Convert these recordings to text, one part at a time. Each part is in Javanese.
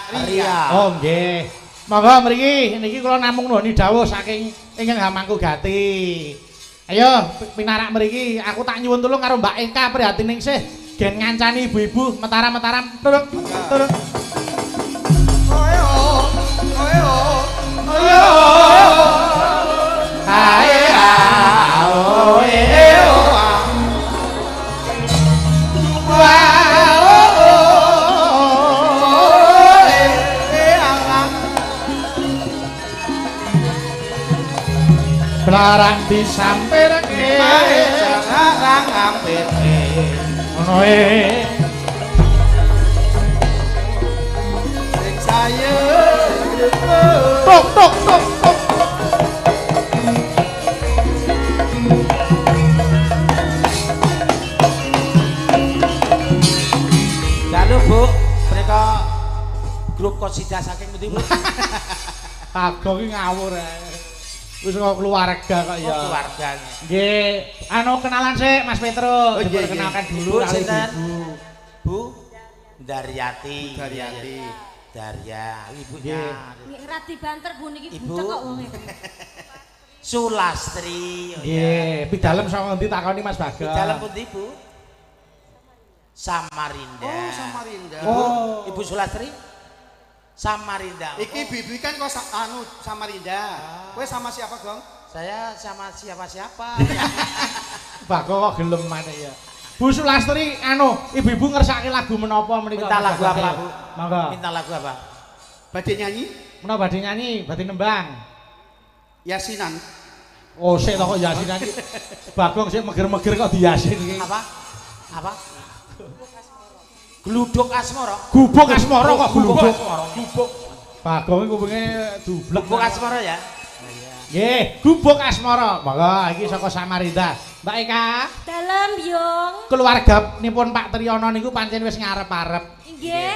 Ria. Oh nggih. Monggo mriki niki kula namung nuwuni dawuh saking ingkang hamangku gati. Ayo pinarak mriki, aku tak nyuwun tulung karo Mbak Eka Prihatiningsih gen ngancani ibu-ibu metaram-metaram turung turung. Oyo oyo oyo. Ae a o e o a. Wa o o e e a a. Blarak disampirke jarang ngampirke ngono e. Sing saye tok tok tok tok. Dalu Bu, mereka grup Kosida saking pundi Bu? Bagong iki ngawur ae. Wis kok keluarga kok ya. Keluarga. Nggih, anu kenalan sik Mas Petro. Oh, diperkenalkan dulu Bu kali sinten? Ibu. Bu Daryati. Daryati. Darya, ibunya. Nggih radi banter Bu niki bucek kok wonge. Sulastri. Nggih, pidalem saka ngendi takoni Mas Bagong? Pidalem pundi Bu? Samarinda. Oh, Samarinda. Ibu, oh. Ibu Sulastri? Samarinda. Iki bibi kan kok anu Samarinda. Ah. Kowe sama siapa, Gong? Saya sama siapa-siapa. Bagong kok gelem maneh ya. Bu Sulastri anu, ibu-ibu ngersake lagu menapa menika? Minta lagu apa, Bu? Monggo. Minta lagu apa? Badhe nyanyi? Menapa badhe nyanyi, badhe nembang. Yasinan. Oh, sik to kok yasinan iki. Bagong sik meger-meger kok diyasin iki. Apa? Apa? Gluduk asmara. Gubuk asmara kok gluduk. Gubuk. Bagong iki kupinge dublek. Gubuk asmara ya. Nggih, Gubuk Asmara. Monggo iki saka Samarinda. Mbak Eka. Dalem, Yung. Keluarganipun Pak Triyono niku pancen wis ngarep-arep. Nggih.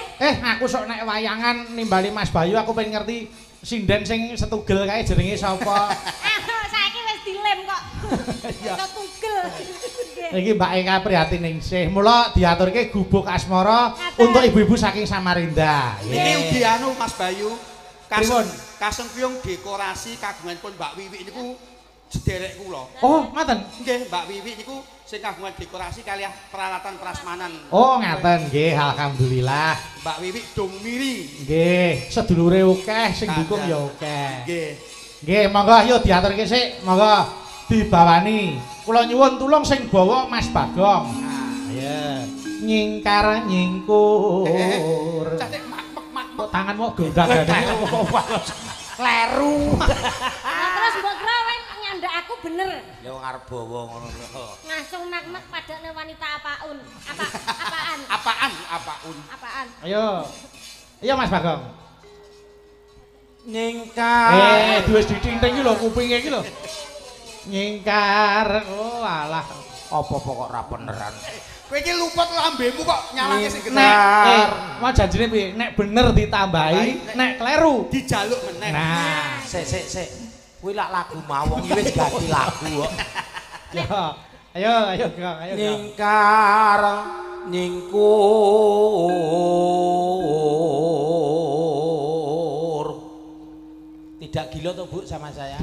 Aku sok nek wayangan nimbali Mas Bayu aku pengen ngerti sinden sing setugel kae jenenge sapa. Saiki wis dilem kok. Setugel. Iki Mbak Eka Prihatiningsih. Mula diaturke Gubuk Asmara untuk ibu-ibu saking Samarinda. Niki ugi anu Mas Bayu. Kasengkuyung dekorasi kagunganipun Mbak Wiwi niku sederek kula. Oh, ngaten. Nggih, Mbak Wiwi niku sing kagungan dekorasi kalih peralatan prasmanan. Oh, ngaten nggih, alhamdulillah. Mbak Wiwi dong miri. Nggih, sedulure akeh sing dukung ya akeh. Nggih. Nggih, monggo ayo diaturke sik, monggo dibawani. Kula nyuwun tulung sing bawa Mas Bagong. Ayo. Nyingkar nyingkur. Catik mak-mak. Kok tanganmu gondang-gandeng kleru. Terus mbok kira nyandak aku bener. Lha wong arep bawa ngono lho. Ngasung nak-nak padane wanita apaun. Apa apaan? Apaan? Apaun. Apaan? Ayo. Ayo Mas Bagong. Nyingkar. Duwe ditinting iki lho kupinge iki lho. Nyingkar. Oh alah, apa-apa kok ora beneran. Kowe iki luput lambemu kok nyalake sing gede. Nek mau janjine piye? Nek bener ditambahi, nek kleru dijaluk meneh. Nah, sik sik sik. Kuwi lak lagu mawon iki wis ganti lagu kok. Ya. Ayo ayo Gong, ayo. Nyingkar nyingkur. Tidak gila toh Bu sama saya?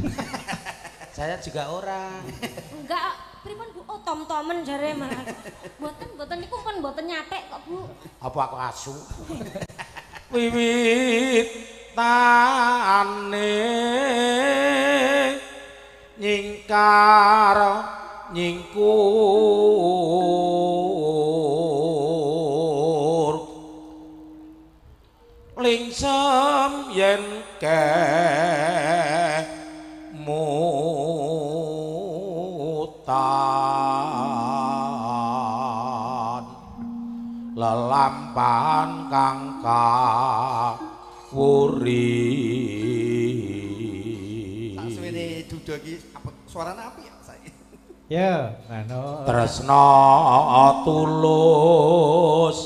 Saya juga orang. Enggak. Pripun Bu? Oh, tom-tomen jare malah. Mboten, mboten niku pun mboten nyatek kok, Bu. Apa aku asu? Wiwit tane nyingkar nyingkur lingsem yen kemutan lelampan kang kawuri. Saksuwene duda iki suarane apik ya saiki. Ya, ngono. Tresna tulus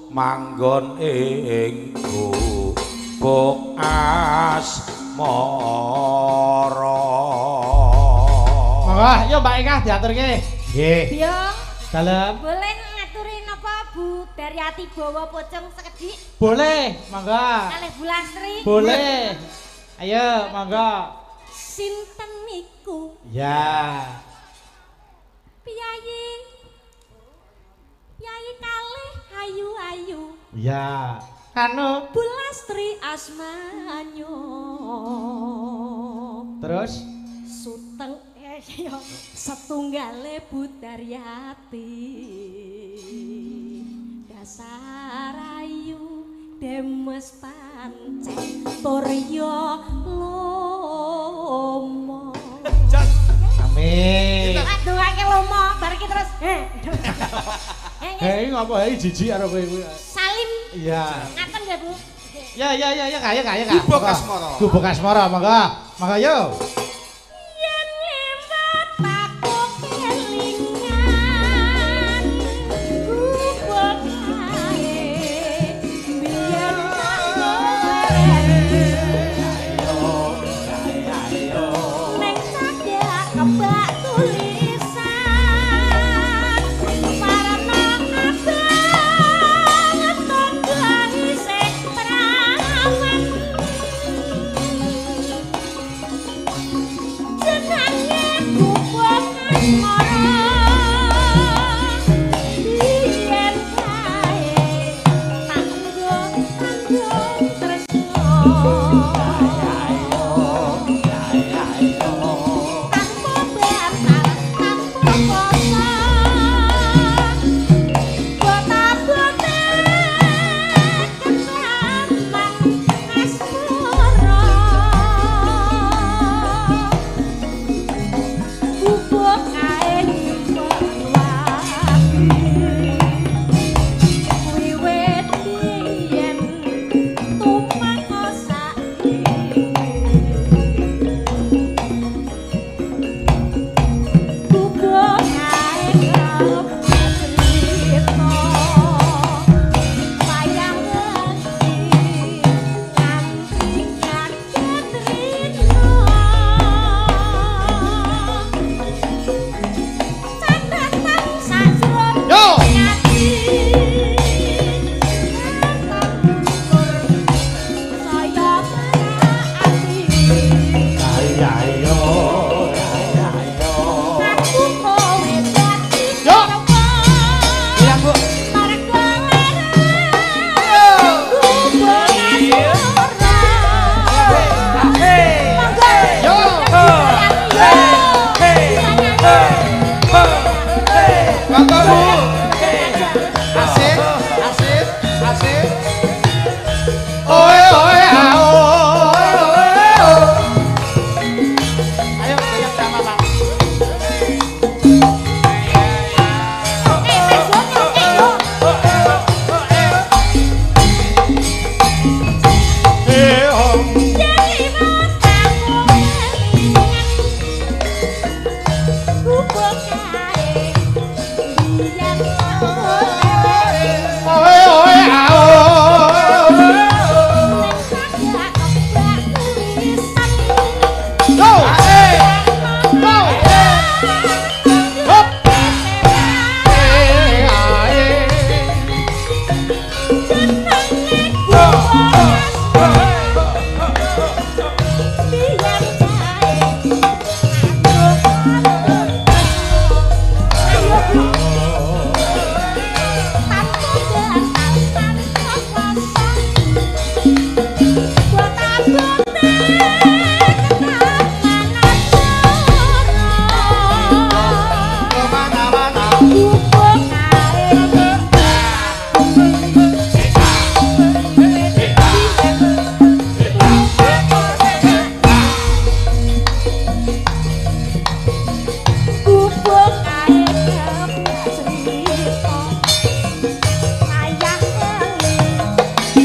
manggon ing gubuk asmara. Monggo, yo Mbak Eka diaturke. Nggih. Yo. Dalem. Boleh ngaturi napa Bu Daryati? Daryati bawa pocong sekedhik. Boleh, monggo. Kalih Bu Lastri. Boleh. Ayo, monggo. Sinten niku? Ya. Piyayi. Piyayi kalih ayu-ayu. Ya. Anu Bu Lastri asmanyo. Terus suteng setunggale Bu Daryati. Dasar ayu demes pancen tur yo lomo. Amin. Dongake lomo bar iki terus. Hei ngopo hei jijik karo kowe kuwi. Salim. Iya. Ngaten nggih, Bu? Ya ya ya ya kaya kaya. Gubuk Asmara. Gubuk Asmara monggo. Monggo yo. Yen liwat aku kelingan gubuk kae biyen tak golek. Neng cagak kebak tulisan parana abang tandha isih prawan. Jenenge Gubuk Asmara biyen kae tak nggo tandha tresno. Tanpa bantal, tanpa poso, bota-bote ketaman asmara. Gubuk kae nyimpen wati, wiwit biyen tumeka saiki. Gubuk kae kebak crita wayang wedi nganti kaget rina. Catatan sajroning Yo. ati katon saya ati. Ayo. Aku kowe dadi Yo. korban. Iya, Bu. Marga larang Gubuk Asmara. Monggo. Yo. Monggo Bu. Asik, asik, asik. Oe oe oe oe. Ayo goyang sama Pak. Eh, Mas Yono, eh, yo. Eh oh. Yen liwat aku kelingan gubuk kae biyen tak golek. Oe oe oe. Ning cagak kebak tulisan. Go. Go. Hop. Eh ae. Jenenge Gubuk Asmara biyen kae ayo Bu. Tanpa bantal, tanpa kuasa, bota-bote ketaman asmara. Kemana-mana. Gubuk kae gubuk kae kebak cerita wayang eling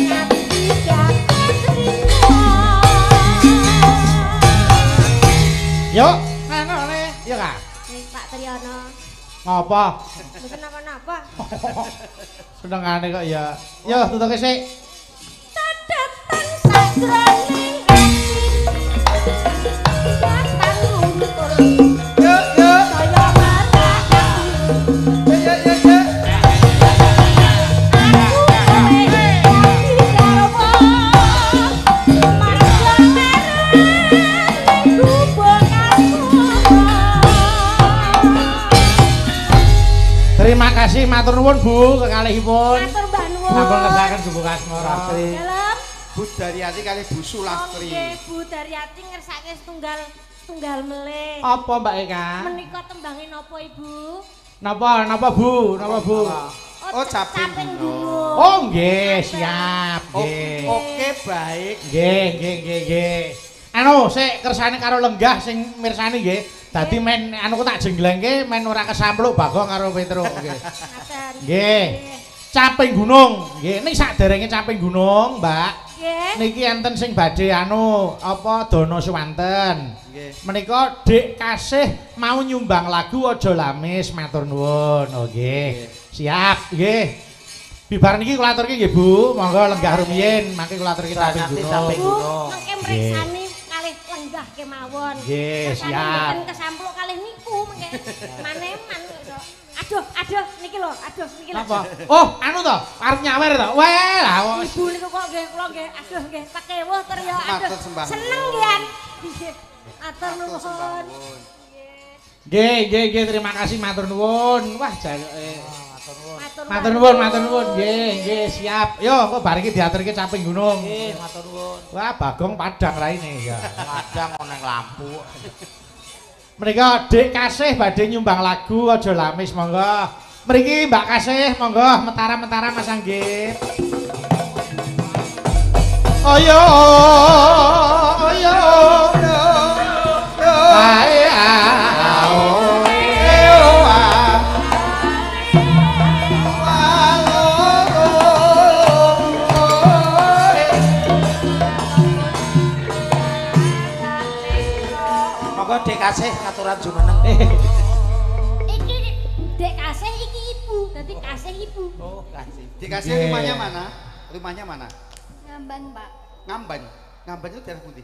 nganti gatot rina. Yo. Ngono le. Yo ka. Pak Triyono, Ngopo? mboten napa-napa. Senengane kok ya. Yo tutuke sik. Catatan sajroning ati datan luntur Yo, yo. saya marah Yo, yo, yo. Aku Matur nuwun Bu kekalihipun. Matur mbah nuwun. Sampun ngersakaken Gubuk Asmara. Dalem Bu Daryati kali Bu Sulastri. Nggih, Bu Daryati ngersake setunggal melih. Apa Mbak Eka? Menika tembange napa Ibu? Napa napa Bu? Napa Bu? Oh, caping gunung. Oh nggih, siap. Nggih. Oke, baik. Nggih, nggih, nggih, nggih. Anu, sik kersane karo lenggah sing mirsani nggih. Dadi men anu ku tak jenglengke men ora kesampluk Bagong karo Petro nggih. Nggih. Caping gunung. Nggih, ning saderenge caping gunung, Mbak. Nggih. Niki enten sing badhe anu apa dana suwanten. Nggih. Menika Dik Kasih mau nyumbang lagu Aja Lamis, matur nuwun. Oh nggih. Siap, nggih. Bibar niki kula aturke nggih Bu, monggo lenggah rumiyin, mangke kula aturke caping gunung. Bu, mangke mriksani kalih lenggah kemawon. Nggih, siap. Mboten kesampluk kalih niku mengke maneman kok. Aduh, aduh niki lho, aduh niki lho. Napa? Oh, anu to, arep nyawer to. Weh, lah ibu niku kok nggih kula nggih aduh nggih pekewuh ter ya aduh. Seneng nggih. Nggih. Atur nuwun. Nggih, nggih, nggih, terima kasih matur nuwun. Wah, jaluke. Matur nuwun, matur nuwun. Nggih, nggih, siap. Yo, kok bar iki diaturke caping gunung. Nggih, matur nuwun. Wah, Bagong padang raine ya. Padang ana lampu. Menika Dik Kasih badhe nyumbang lagu Aja Lamis, monggo. Mriki Mbak Kasih, monggo mentara-mentara Mas Anggit. Ayo, ayo. Ae Monggo Dek Kasih katuran jumeneng. Iki Dek Kasih iki ibu, dadi Kasih ibu. Oh, Kasih. Dek Kasih rumahnya mana? Rumahnya mana? Ngamban, Pak. Ngamban. Ngamban itu daerah pundi?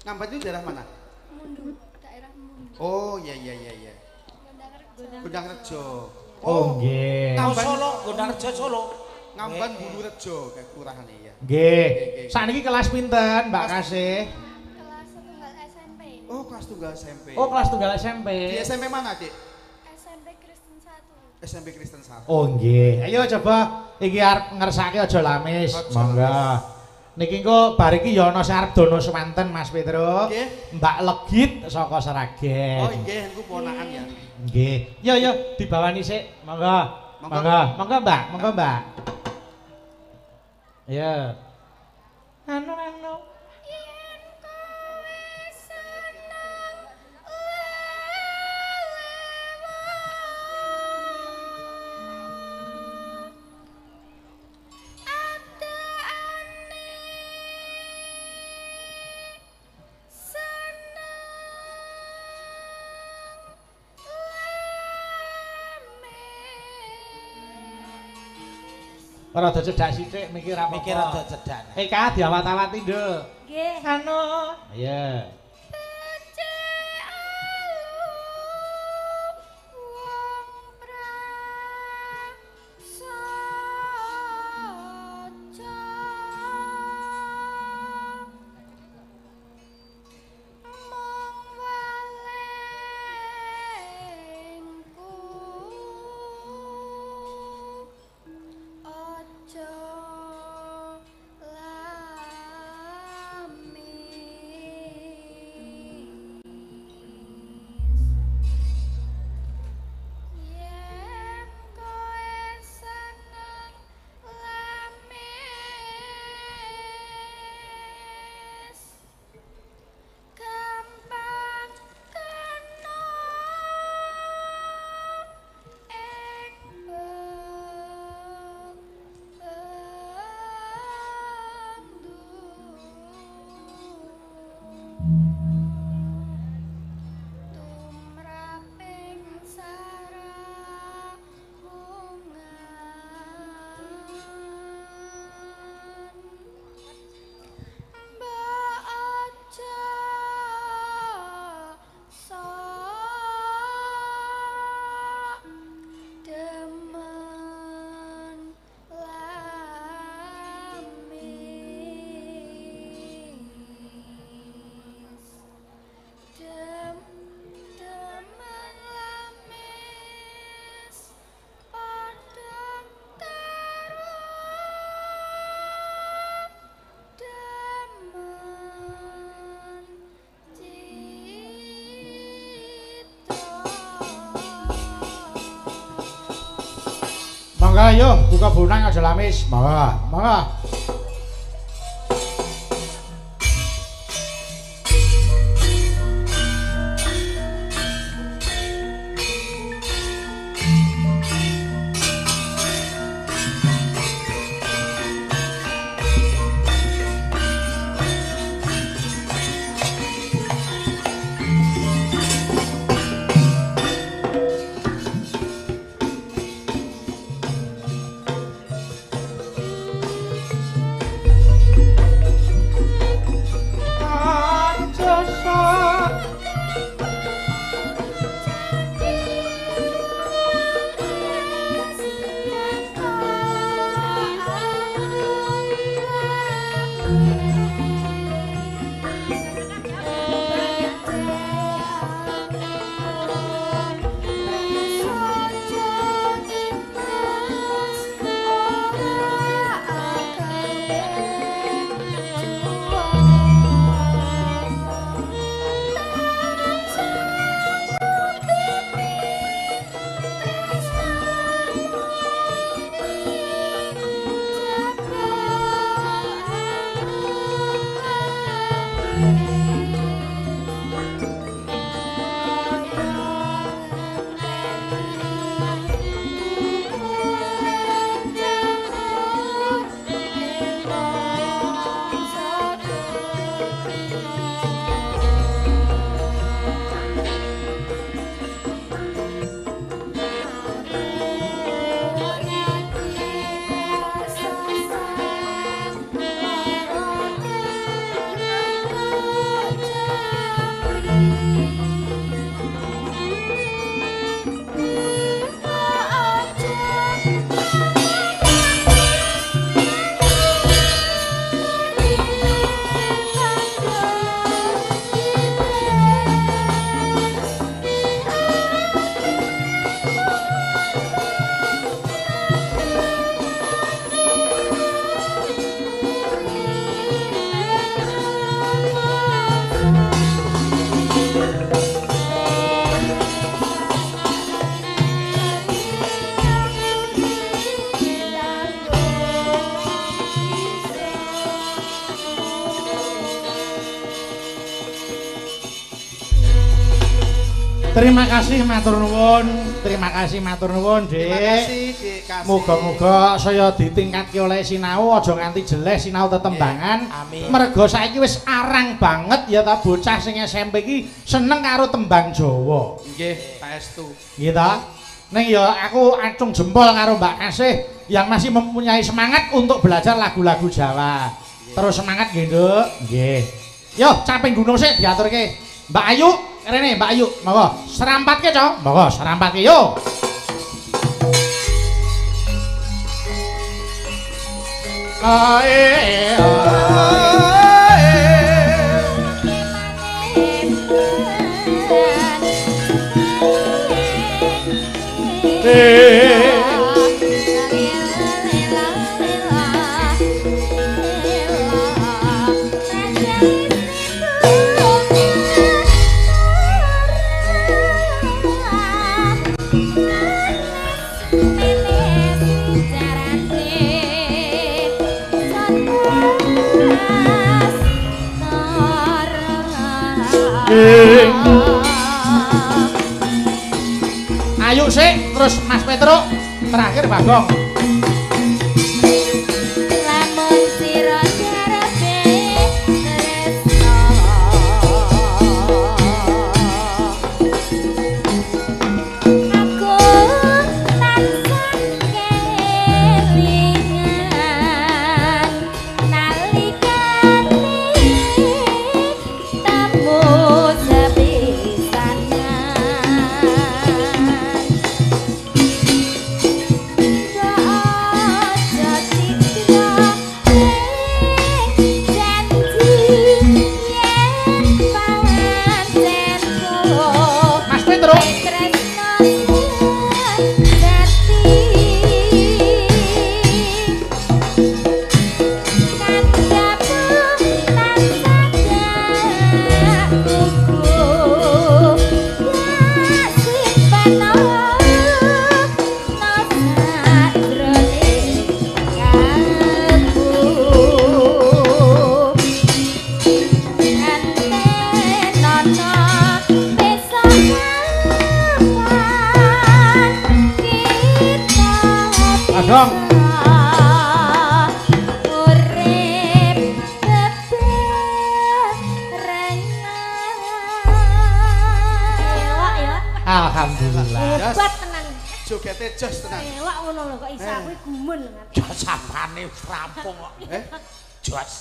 Ngamban itu daerah mana? Mundu, daerah Mundu. Oh, iya iya iya iya. Gondangrejo. Oh, nggih. Ngamban Solo, Gondangrejo Solo. Ngamban Bulurejo kayak kelurahane ya. Nggih. Sakniki kelas pinten, Mbak Kasih? Kelas setunggal SMP. Oh, kelas tunggal SMP. Oh, kelas tunggal SMP. Di SMP mana, Dik? SMP Kristen 1. SMP Kristen 1. Oh, nggih. Ayo coba iki arep ngersake Aja Lamis. Monggo. Niki engko bar iki ya ana sing arep dono suwanten Mas Petro. Nggih. Mbak Legit saka Sragen. Oh, nggih, niku ponakan ya. Nggih. Yo yo dibawani sik. Monggo. Monggo. Monggo, Mbak. Monggo, Mbak. Ya. Anu anu. Yen kowe seneng adane seneng lamis. Rada cedhak sithik mikir apa. Mikir rada cedhak. Eka diawat-awati, Nduk. Nggih. Anu. Iya. Becik alu wong prasaja mung walengku aja lamis. Monggo yo buka bonang aja lamis. Monggo, monggo. Terima kasih matur nuwun, terima kasih matur nuwun, Dik. Terima kasih, Dik Kasih. Muga-muga saya ditingkatke oleh sinau, aja nganti jeleh sinau tetembangan. Amin. Mergo saiki wis arang banget ya ta bocah sing SMP iki seneng karo tembang Jawa. Nggih, saestu. Nggih ta? Ning ya aku acung jempol karo Mbak Kasih yang masih mempunyai semangat untuk belajar lagu-lagu Jawa. Terus semangat nggih, Nduk. Nggih. Yo, caping gunung sik diaturke. Mbak Ayu, rene Mbak Ayu, monggo serampatke, Cok. Monggo serampatke yo. Ae Ayo sik, terus Mas Petruk, terakhir Bagong. Lamun sira jarepe tresno, aku tansah kelingan nalikane temu sepisanan. Alhamdulillah. Hebat tenan. Jogete jos tenan. Elok ngono lho kok iso aku gumun. Jos apane rampung kok. Jos.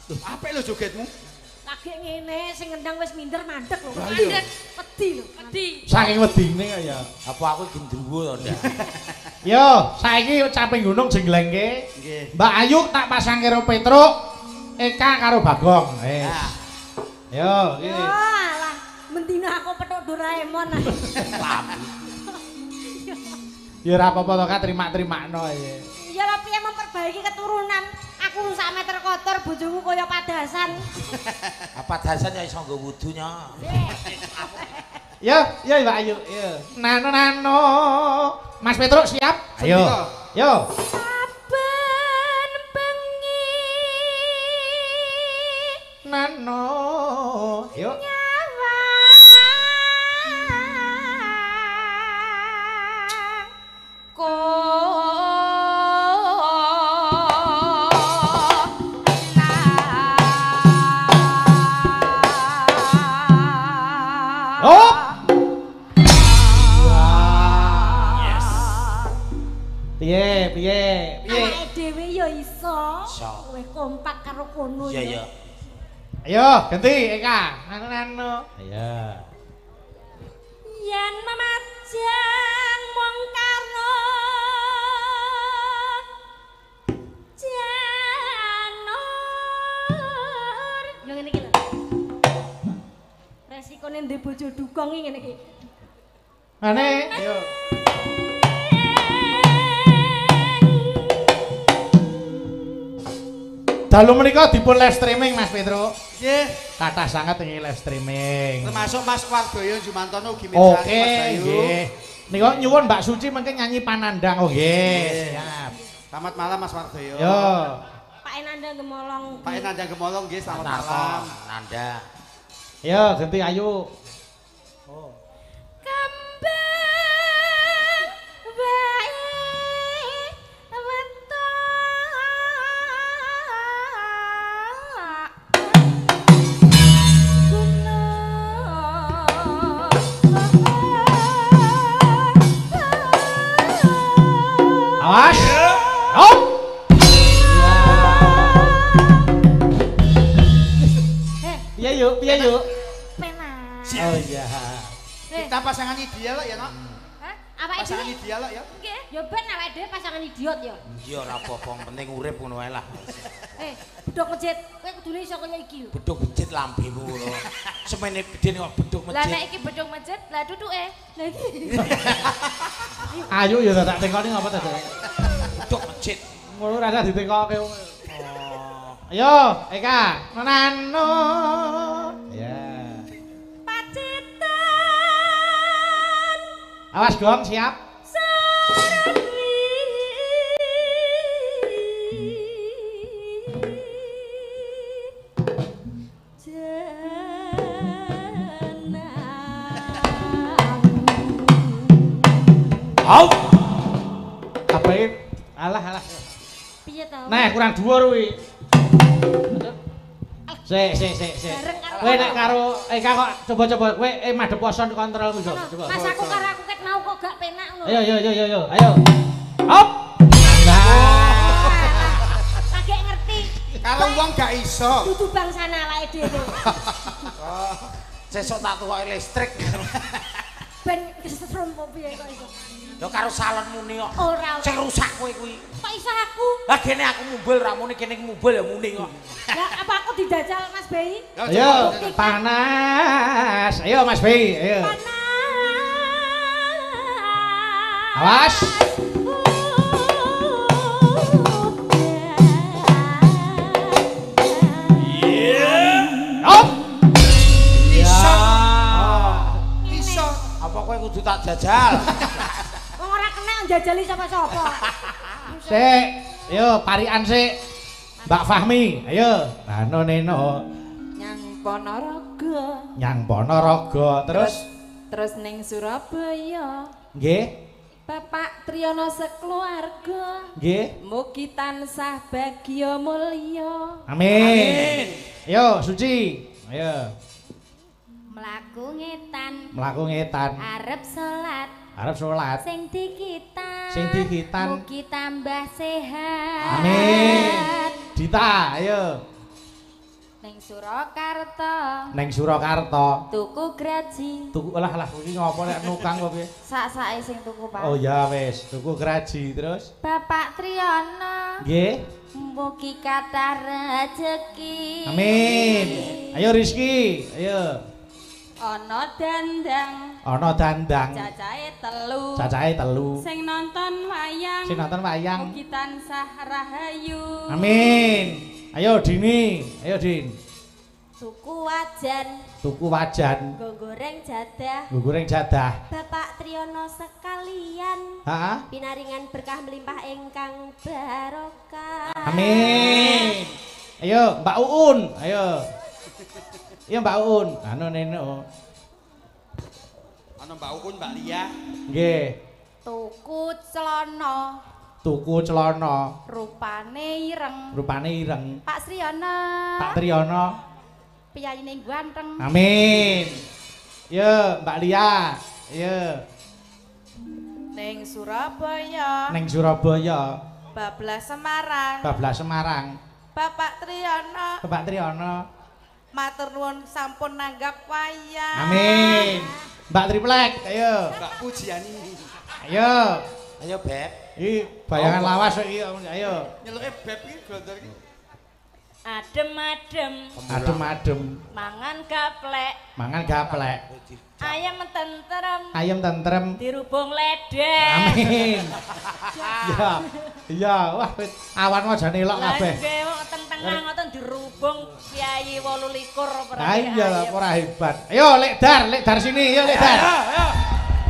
Lho apik lho jogetmu. Lagi ngene sing ngendang wis minder mandek lho. Mandek wedi lho, wedi. Saking wedine kok ya. Apa aku gendruwo to, Ndak? Yo, saiki caping gunung jenglengke. Nggih. Mbak Ayu tak pasang karo Petruk, Eka karo Bagong. Wis. Yo, iki. Alah, mendina aku petuk Doraemon. Ya ora apa-apa to, Kak, terima-terimakno ya. Ya lah piye memperbaiki keturunan. Aku sak meter kotor bojoku kaya padasan. Padasan ya iso nggo wudu nya. Yo, yo Mbak Ayu, yo. Nano nano. Mas Petruk siap? Ayo. Yo. Saben bengi. Nano. Yo. Piye, piye, piye. Awake dhewe ya iso. Kowe kompak karo kono ya. Iya, iya. Ayo, ganti Eka. Nano-nano. Ayo. Yen memajang mung karno janur. Yo ngene iki lho. Resikone ndek bojo dukung iki ngene iki. Mane, ayo. Dalu menika dipun live streaming Mas Petruk. Nggih. Kathah sanget ing live streaming. Termasuk Mas Wardoyo Jumantono ugi mirsani Mas Bayu. Nggih. Nika nyuwun Mbak Suci mengke nyanyi Panandang. Oh nggih. Siap. Selamat malam Mas Wardoyo. Yo. Pak Enanda Gemolong. Pak Enanda Gemolong nggih, selamat malam. Nanda. Yo ganti Ayu. Oh. Kembang wae Awas. Hop. Piye yuk, piye yuk. Penak. Oh iya. Kita pasangan ideal ya, Nok. Hah? Awake pasangan ideal ya. Nggih. Ya ben awake dhewe pasangan idiot ya. Iya ora apa-apa, penting urip ngono wae lah. Bedhog masjid, kowe kudune iso kaya iki lho. Bedhog masjid lambemu lho. Semene gedhe kok bedhog masjid. Lah nek iki bedhog masjid, lah duduke. Lah iki. Ayo ya tak tekoni ngapa ta, Dek? Bedhog masjid. Ngono ora usah ditekokke. Oh. Ayo, Eka, nano. Ya. Pacitan. Awas gong, siap. Au. Apain? Alah alah. Piye to? Nah, kurang dhuwur kuwi. Sik sik sik sik. Kowe nek karo Eka kok coba-coba kowe madhep poson kontrol kuwi coba. Mas aku karo aku ket mau kok gak penak ngono. Ayo yo yo yo yo. Ayo. Hop. Nah. Lagi ngerti. Kalau wong gak iso. Dudu bangsane awake dhewe. Sesuk tak tukoke listrik. Ben kesetrum opo piye kok iso. Lho karo salon muni kok. Ora. Sing rusak kowe kuwi. Kok iso aku? Lah kene aku mumbul ra muni kene mumbul ya muni kok. Lah apa aku didajal Mas Bei? Ayo panas. Ayo Mas Bei, ayo. Panas. Awas. Hop. Iso. Iso. Apa kowe kudu tak jajal? Wong ora kena njajali sapa-sapa. Sik, ayo parikan sik. Mbak Fahmi, ayo. Nano neno. Nyang Ponorogo. Nyang Ponorogo, terus terus ning Surabaya. Nggih. Bapak Triyono sekeluarga. Nggih. Mugi tansah bagya mulya. Amin. Ayo Suci, ayo. Mlaku ngetan, Mlaku ngetan. Arep salat. Arep salat. Sing dikitan. Sing dikitan. Mugi tambah sehat. Amin. Dita, ayo. Neng Surakarta. Neng Surakarta. Tuku graji. Tuku lah lah iki ngopo nek nukang kok piye? Sak-sake sing tuku, Pak. Oh ya wis, tuku graji terus. Bapak Triyono. Nggih. Mugi kathah rejeki. Amin. Ayo Rizky, ayo. Ana dandang. Ana dandang. Cacahe telu. Cacahe telu. Sing nonton wayang. Sing nonton wayang. Mugi tansah rahayu. Amin. Ayo Dini, ayo Din. Tuku wajan. Tuku wajan. Nggo goreng jadah. Nggo goreng jadah. Bapak Triyono sekalian. Heeh. Pinaringan berkah melimpah ingkang barokah. Amin. Ayo Mbak Uun, ayo. Iya Mbak Uun, anu neno. Ana Mbak Uun, Mbak Lia. Nggih. Tuku celana. Tuku celana. Rupane ireng. Rupane ireng. Pak Triyono. Pak Triyono. Piyayine ganteng. Amin. Yo Mbak Lia, yo. Neng Surabaya. Neng Surabaya. Bablas Semarang. Bablas Semarang. Bapak Triyono. Bapak Triyono. Matur nuwun sampun nanggap wayang. Amin. Mbak Triplek, ayo. Mbak Pujiani. Ayo. Ayo Beb. Iki bayangan lawas iki, ayo. Nyeluke Beb iki glondor iki. Adem-adem. Adem-adem. Mangan gaplek. Mangan gaplek. Ayam tentrem. Ayam tentrem. Dirubung ledek. Amin. Ya. Iya, wah awan wajane elok kabeh. Lah nggih wong teng tengah ngoten dirubung piyayi 28 berarti. Ha iya ora hebat. Ayo Lek Dar, Lek Dar sini, ayo Lek Dar. Ayo.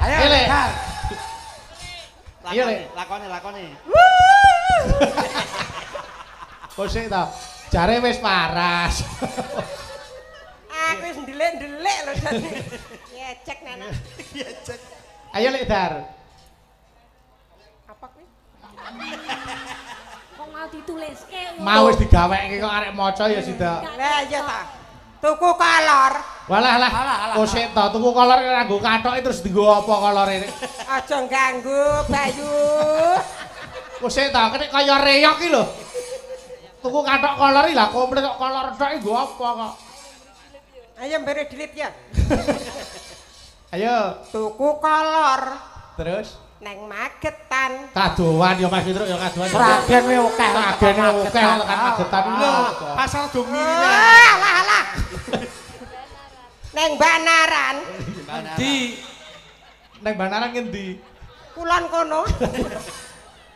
Ayo Lek Dar. Ayo Lek, lakone lakone. Kosek ta. Jare wis paras. Aku wis ndelik-ndelik lho jane. Ngecek nana. Ngecek. Ayo Lek Dar. Apa kuwi? Kok mau dituliske. Mau wis digaweke kok arek maca ya sida. Lah iya ta. Tuku kolor. Walah lah. Kosek ta tuku kolor nganggo kathoke terus dienggo apa kolore? Aja ganggu Bayu. Kosek ta kene kaya reyok iki lho. Tuku kathok kolor iki lah komplit kok kolor tok iki nggo apa kok. Ayo mbere dilit ya. Ayo tuku kolor. Terus neng Magetan. Kadowan ya Mas Fitruk ya kadowan. Sragen kuwi akeh. Sragen akeh tekan Magetan lho. Pasar Domiri. Alah alah. Neng Banaran. Endi? Neng Banaran ngendi? Kulon kono.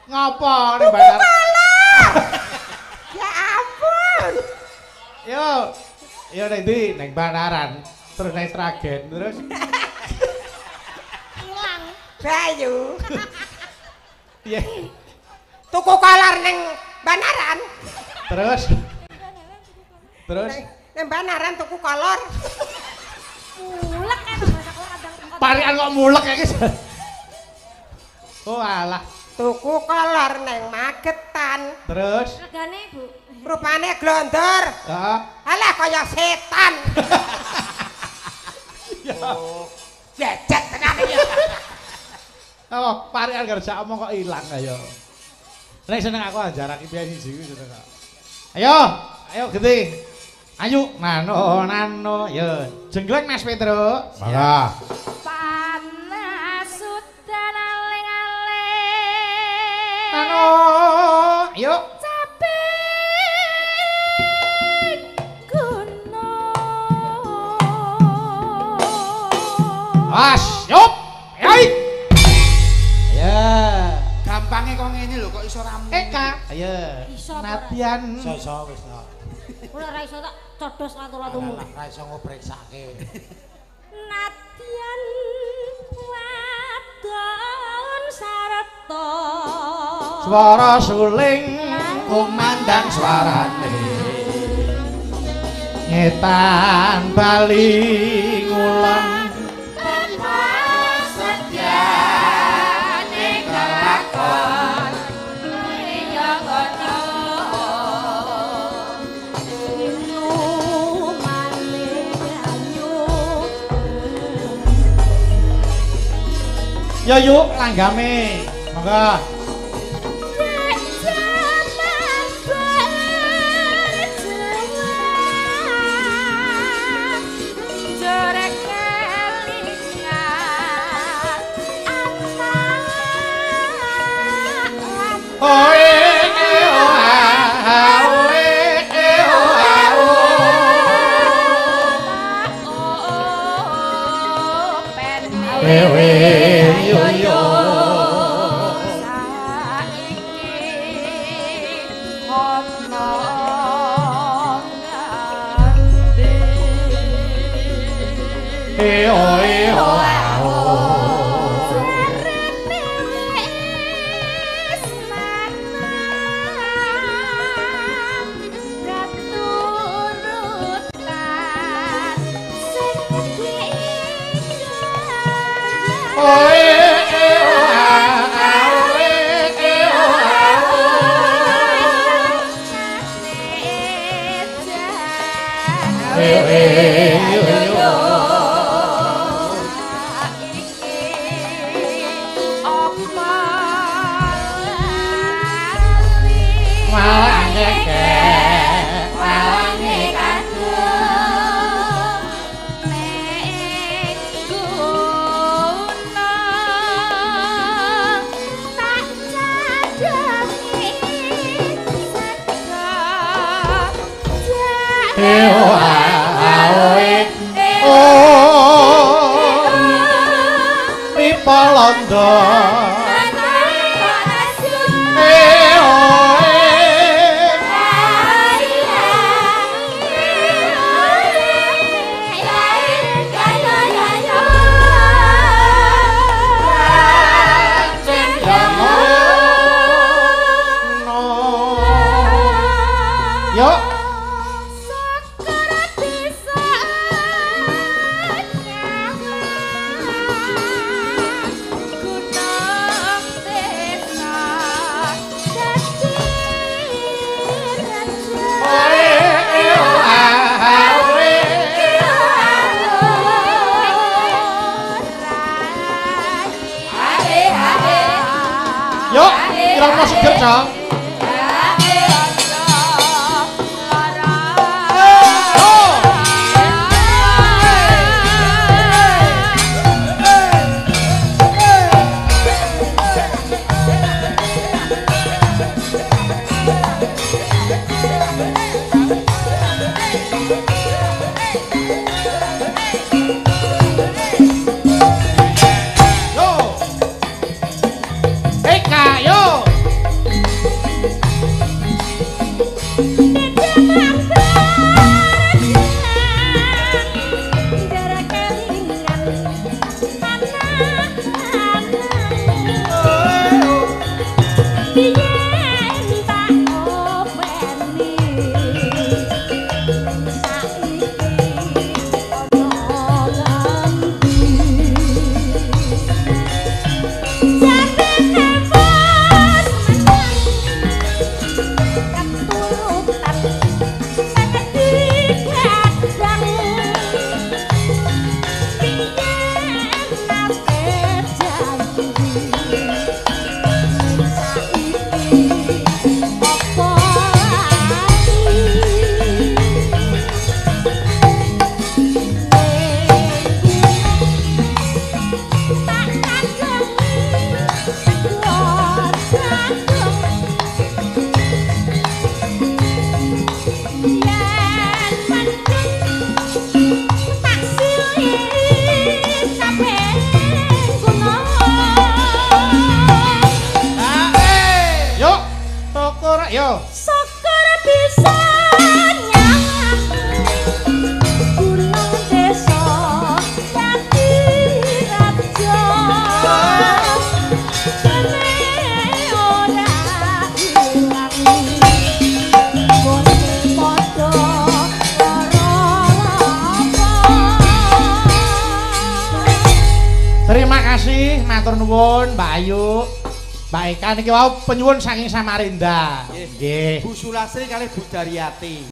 Ngopo neng Banaran? Ya ampun. Yo. Yo neng ndi? Neng Banaran. Terus neng Sragen terus. Ilang. Bayu. Piye? Tuku kolor neng Banaran. Terus. Terus neng Banaran tuku kolor. Mulek kan bahasa kolor kadang. Parikan kok mulek iki. Oh alah. Tuku kolor neng Magetan. Terus regane, Bu. Rupane glondor. Heeh. Alah kaya setan. Oh, jejek tenan iki. Oh, parikan kerja omong kok ilang ayo. Nek seneng aku anjarake piye siji kuwi seneng kok. Ayo, ayo genti. Ayo nano nano yo. Jenggleng Mas Petruk. Mangga. Panas udan aling-aling. Nano, ayo. Capek gunung. Awas, yup. Ayo. Ayo. Gampange kok ngene lho kok iso ramu. Eka. Ayo. Natian. Iso wis ta. Ora ora iso tak codos latu-latumu. Ora iso ngopreksake. Natian wadon sarta. Swara suling kumandang suarane. Ngetan bali ngulon. Ya yuk langgame. Monggo. Niki wau penyuwun saking Samarinda. Nggih. Nggih. Bu Sulasri kalih Bu Daryati.